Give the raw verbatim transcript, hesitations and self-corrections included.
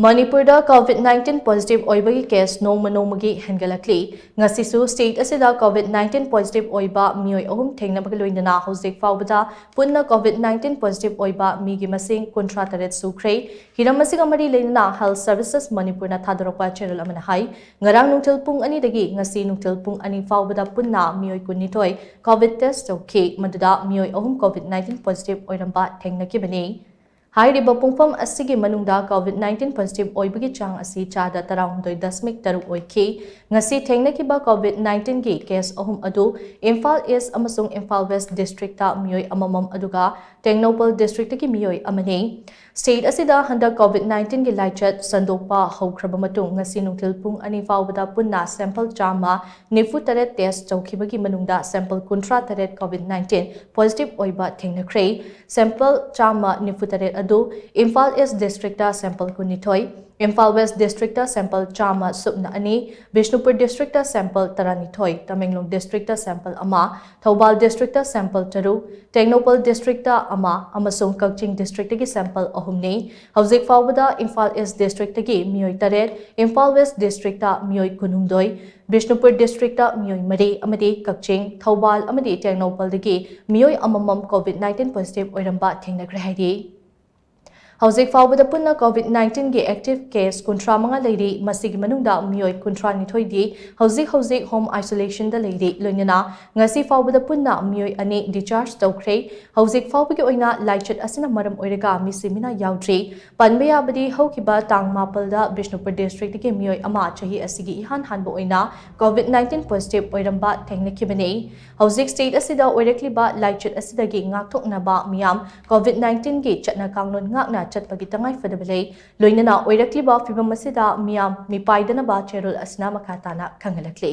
ꯃꯅꯤꯄꯨꯔꯗ COVID nineteen positive ꯑꯣꯏꯕꯒꯤ case ꯅꯣꯡꯃ ꯅꯣꯡꯃꯒꯤ ꯍꯦꯟꯒꯠꯂꯛꯂꯤ꯫ ꯉꯁꯤꯁꯨ state ꯑꯁꯤꯗ COVID nineteen positive ꯑꯣꯏꯕ ꯃꯤꯑꯣꯏ ꯑꯍꯨꯝ ꯊꯦꯡꯅꯕꯒ ꯂꯣꯏꯅꯅ ꯍꯧꯖꯤꯛ ꯐꯥꯎꯕꯗ ꯄꯨꯟꯅ COVID nineteen positive ꯑꯣꯏꯕ ꯃꯤꯒꯤ ꯃꯁꯤꯡ ꯀꯨꯟꯊ꯭ꯔꯥ ꯇꯔꯦꯠ ꯁꯨꯈ꯭ꯔꯦ꯫ ꯍꯤꯔꯝ ꯑꯁꯤꯒ ꯃꯔꯤ ꯂꯩꯅꯅ Health Services ꯃꯅꯤꯄꯨꯔꯅ ꯊꯥꯗꯣꯔꯛꯄ ꯆꯦꯔꯣꯜ ꯑꯃꯅ ꯍꯥꯏ, ꯉꯔꯥꯡ ꯅꯨꯡꯊꯤꯜ ꯄꯨꯡ ꯑꯅꯤꯗꯒꯤ ꯉꯁꯤ ꯅꯨꯡꯊꯤꯜ ꯄꯨꯡ ꯑꯅꯤ ꯐꯥꯎꯕꯗ ꯄꯨꯟꯅ ꯃꯤꯑꯣꯏ ꯀꯨꯟꯅꯤꯊꯣꯏ COVID test ꯇꯧꯈꯤ, ꯃꯗꯨꯗ ꯃꯤꯑꯣꯏ ꯑꯍꯨꯝ COVID nineteen positive ꯑꯣꯏꯔꯝꯕ ꯊꯦꯡꯅꯈꯤꯕꯅꯤ꯫ ꯍꯥꯏꯔꯤꯕ ꯄꯨꯡꯐꯝ ꯑꯁꯤꯒꯤ ꯃꯅꯨꯡꯗ COVID nineteen positive ꯑꯣꯏꯕꯒꯤ ꯆꯥꯡ ꯑꯁꯤ ꯆꯥꯗ ꯇꯔꯥꯍꯨꯝꯗꯣꯏ ꯗꯁꯃꯤꯛ ꯇꯔꯨꯛ ꯑꯣꯏꯈꯤ꯫ ꯉꯁꯤ ꯊꯦꯡꯅꯈꯤꯕ COVID nineteen ꯒꯤ case ꯑꯍꯨꯝ ꯑꯗꯨ ꯏꯝꯐꯥꯜ East ꯑꯃꯁꯨꯡ ꯏꯝꯐꯥꯜ West district ꯇ ꯃꯤꯑꯣꯏ ꯑꯃꯃꯝ, ꯑꯗꯨꯒ ꯇꯦꯡꯅꯧꯄꯜ district ꯇꯒꯤ ꯃꯤꯑꯣꯏ ꯑꯃꯅꯤ꯫ State ꯑꯁꯤꯗ ꯍꯟꯗꯛ COVID nineteen ꯒꯤ ꯂꯥꯏꯆꯠ ꯁꯟꯗꯣꯛꯄ ꯍꯧꯈ꯭ꯔꯕ ꯃꯇꯨꯡ ꯉꯁꯤ ꯅꯨꯡꯊꯤꯜ ꯄꯨꯡ ꯑꯅꯤ ꯐꯥꯎꯕꯗ ꯄꯨꯟꯅ sample ꯆꯥꯝꯃ ꯅꯤꯐꯨ ꯇꯔꯦꯠ test ꯇꯧꯈꯤꯕꯒꯤ ꯃꯅꯨꯡꯗ sample ꯀꯨꯟꯊ꯭ꯔꯥ ꯇꯔꯦꯠ COVID nineteen positive ꯑꯣꯏꯕ ꯊꯦꯡꯅꯈ꯭ꯔꯦ꯫ Sample ꯆꯥꯝꯃ ꯅꯤꯐꯨ ꯇꯔꯦꯠ ꯑꯗꯨ ꯏꯝꯐꯥꯜ East district ꯇ sample ꯀꯨꯟꯅꯤꯊꯣꯏ, ꯏꯝꯐꯥꯜ West district ꯇ sample ꯆꯥꯝꯃ ꯁꯨꯞꯅ ꯑꯅꯤ, ꯕꯤꯁꯅꯨꯄꯨꯔ district ꯇ sample ꯇꯔꯥꯅꯤꯊꯣꯏ, ꯇꯃꯦꯡꯂꯣꯡ district ꯇ sample ꯑꯃ, ꯊꯧꯕꯥꯜ district ꯇ sample ꯇꯔꯨꯛ, ꯇꯦꯡꯅꯧꯄꯜ district ꯇ ꯑꯃ ꯑꯃꯁꯨꯡ ꯀꯛꯆꯤꯡ district ꯇꯒꯤ sample ꯑꯍꯨꯝꯅꯤ꯫ ꯍꯧꯖꯤꯛ ꯐꯥꯎꯕꯗ ꯏꯝꯐꯥꯜ East district ꯇꯒꯤ ꯃꯤꯑꯣꯏ ꯇꯔꯦꯠ, ꯏꯝꯐꯥꯜ West district ꯇ ꯃꯤꯑꯣꯏ ꯀꯨꯟꯍꯨꯝꯗꯣꯏ, ꯕꯤꯁꯅꯨꯄꯨꯔ district ꯇ ꯃꯤꯑꯣꯏ ꯃꯔꯤ ꯑꯃꯗꯤ ꯀꯛꯆꯤꯡ, ꯊꯧꯕꯥꯜ ꯑꯃꯗꯤ ꯇꯦꯡꯅꯧꯄꯜꯗꯒꯤ ꯃꯤꯑꯣꯏ ꯑꯃꯃꯝ COVID nineteen positive ꯑꯣꯏꯔꯝꯕ ꯊꯦꯡꯅꯈ꯭ꯔꯦ ꯍꯥꯏꯔꯤ꯫ ꯍꯧꯖꯤꯛ ꯐꯥꯎꯕꯗ ꯄꯨꯟꯅ COVID nineteen ꯒꯤ active case ꯀꯨꯟꯊ꯭ꯔꯥ ꯃꯉꯥ ꯂꯩꯔꯤ꯫ ꯃꯁꯤꯒꯤ ꯃꯅꯨꯡꯗ ꯃꯤꯑꯣꯏ ꯀꯨꯟꯊ꯭ꯔꯥ ꯅꯤꯊꯣꯏꯗꯤ ꯍꯧꯖꯤꯛ ꯍꯧꯖꯤꯛ home isolation ꯗ ꯂꯩꯔꯤ꯫ ꯂꯣꯏꯅꯅ ꯉꯁꯤ ꯐꯥꯎꯕꯗ ꯄꯨꯟꯅ ꯃꯤꯑꯣꯏ ꯑꯅꯤ discharge ꯇꯧꯈ꯭ꯔꯦ꯫ ꯍꯧꯖꯤꯛ ꯐꯥꯎꯕꯒꯤ ꯑꯣꯏꯅ ꯂꯥꯏꯆꯠ ꯑꯁꯤꯅ ꯃꯔꯝ ꯑꯣꯏꯔꯒ ꯃꯤꯁꯤ ꯃꯤꯅ ꯌꯥꯎꯗ꯭ꯔꯤ꯫ ꯄꯟꯕ ꯌꯥꯕꯗꯤ ꯍꯧꯈꯤꯕ ꯇꯥꯡ ꯃꯥꯄꯜꯗ ꯕꯤꯁꯅꯨꯄꯨꯔ district ꯇꯒꯤ ꯃꯤꯑꯣꯏ ꯑꯃ ꯆꯍꯤ ꯑꯁꯤꯒꯤ ꯏꯍꯥꯟ ꯍꯥꯟꯕ ꯑꯣꯏꯅ COVID nineteen positive ꯑꯣꯏꯔꯝꯕ ꯊꯦꯡꯅꯈꯤꯕꯅꯤ꯫ ꯍꯧꯖꯤꯛ state ꯑꯁꯤꯗ ꯑꯣꯏꯔꯛꯂꯤꯕ ꯂꯥꯏꯆꯠ ꯑꯁꯤꯗꯒꯤ ꯉꯥꯛꯊꯣꯛꯅꯕ ꯃꯤꯌꯥꯝ COVID nineteen ꯒꯤ ꯆꯠꯅ ꯀꯥꯡꯂꯣꯟ ꯉꯥꯛꯅ ꯆꯠꯄꯒꯤ ꯇꯉꯥꯏꯐꯗꯕ ꯂꯩ꯫ ꯂꯣꯏꯅꯅ ꯑꯣꯏꯔꯛꯂꯤꯕ ꯐꯤꯚꯝ ꯑꯁꯤꯗ ꯃꯤꯌꯥꯝ ꯃꯤꯄꯥꯏꯗꯅꯕ ꯆꯦꯔꯣꯜ ꯑꯁꯤꯅ ꯃꯈꯥ ꯇꯥꯅ ꯈꯪꯍꯜꯂꯛꯂꯤ꯫